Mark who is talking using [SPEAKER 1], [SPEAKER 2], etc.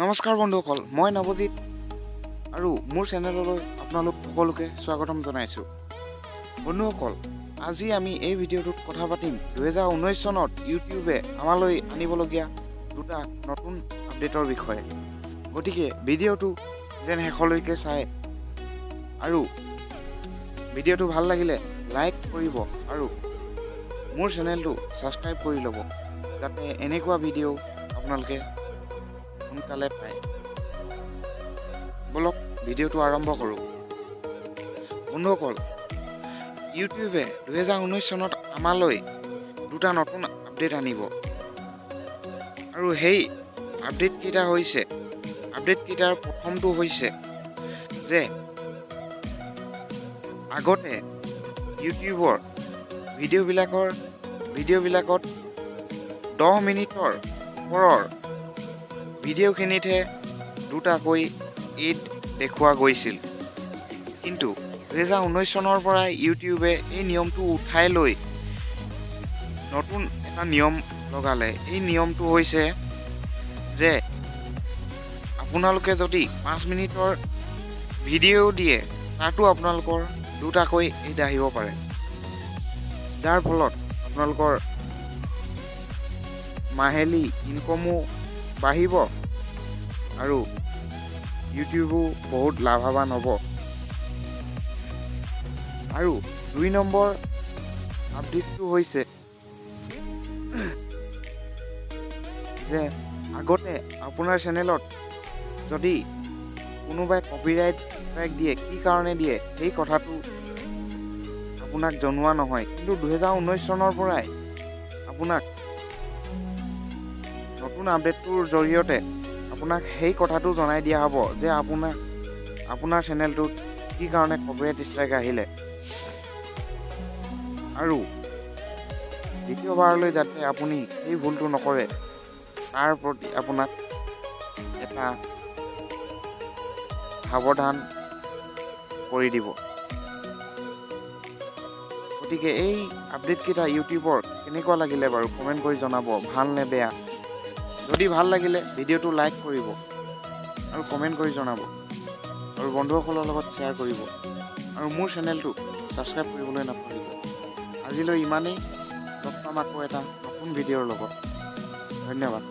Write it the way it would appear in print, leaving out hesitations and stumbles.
[SPEAKER 1] নমস্কাৰ বন্ধুসকল, মই নৱজিত আৰু মোৰ চেনেললৈ আপোনালোক সকলোকে স্বাগতম জনাইছোঁ। বন্ধুসকল, আজি আমি এই ভিডিঅ'টোত কথা পাতিম 2019 চনত ইউটিউবে আমালৈ আনিবলগীয়া দুটা নতুন আপডেটৰ বিষয়ে। গতিকে ভিডিঅ'টো যেন শেষলৈকে চাই আৰু ভিডিঅ'টো ভাল লাগিলে লাইক কৰিব আৰু মোৰ চেনেলটো ছাবস্ক্ৰাইব কৰি ল'ব, যাতে এনেকুৱা ভিডিঅ' আপোনালোকে সোনকালে পায়। ব'লক, ভিডিঅ'টো আৰম্ভ কৰোঁ। বন্ধুসকল, ইউটিউবে 2019 চনত আমালৈ দুটা নতুন আপডেট আনিব আৰু সেই আপডেটকেইটাৰ প্ৰথমটো হৈছে যে আগতে ইউটিউবৰ ভিডিঅ'বিলাকত 10 মিনিটৰ ওপৰৰ ভিডিঅ'খিনিতহে দুটাকৈ এড দেখুওৱা গৈছিল। কিন্তু 2019 চনৰ পৰাই ইউটিউবে এই নিয়মটো উঠাই লৈ নতুন এটা নিয়ম লগালে। এই নিয়মটো হৈছে যে আপোনালোকে যদি 5 মিনিটৰ ভিডিঅ' দিয়ে, তাতো আপোনালোকৰ দুটাকৈ এড আহিব পাৰে, যাৰ ফলত আপোনালোকৰ মাহিলী ইনকমো বাঢ়িব আৰু ইউটিউবো বহুত লাভৱান হ'ব। আৰু 2 নম্বৰ আপডেটটো হৈছে যে আগতে আপোনাৰ চেনেলত যদি কোনোবাই কপিৰাইট ষ্ট্ৰাইক দিয়ে, কি কাৰণে দিয়ে সেই কথাটো আপোনাক জনোৱা নহয়। কিন্তু 2019 চনৰ পৰাই আপোনাক নতুন আপডেটটোৰ জৰিয়তে আপোনাক সেই কথাটো জনাই দিয়া হ'ব যে আপোনাৰ চেনেলটোত কি কাৰণে কপিৰাইট ষ্ট্ৰাইক আহিলে আৰু দ্বিতীয়বাৰলৈ যাতে আপুনি সেই ভুলটো নকৰে, তাৰ প্ৰতি আপোনাক এটা সাৱধান কৰি দিব। গতিকে এই আপডেটকেইটা ইউটিউবৰ কেনেকুৱা লাগিলে বাৰু কমেণ্ট কৰি জনাব, ভাল নে বেয়া। যদি ভাল লাগিলে ভিডিঅ'টো লাইক কৰিব আৰু কমেণ্ট কৰি জনাব আৰু বন্ধুসকলৰ লগত শ্বেয়াৰ কৰিব আৰু মোৰ চেনেলটো ছাবস্ক্ৰাইব কৰিবলৈ নাপাহৰিব। আজিলৈ ইমানেই। লগ পাম আকৌ এটা নতুন ভিডিঅ'ৰ লগত। ধন্যবাদ।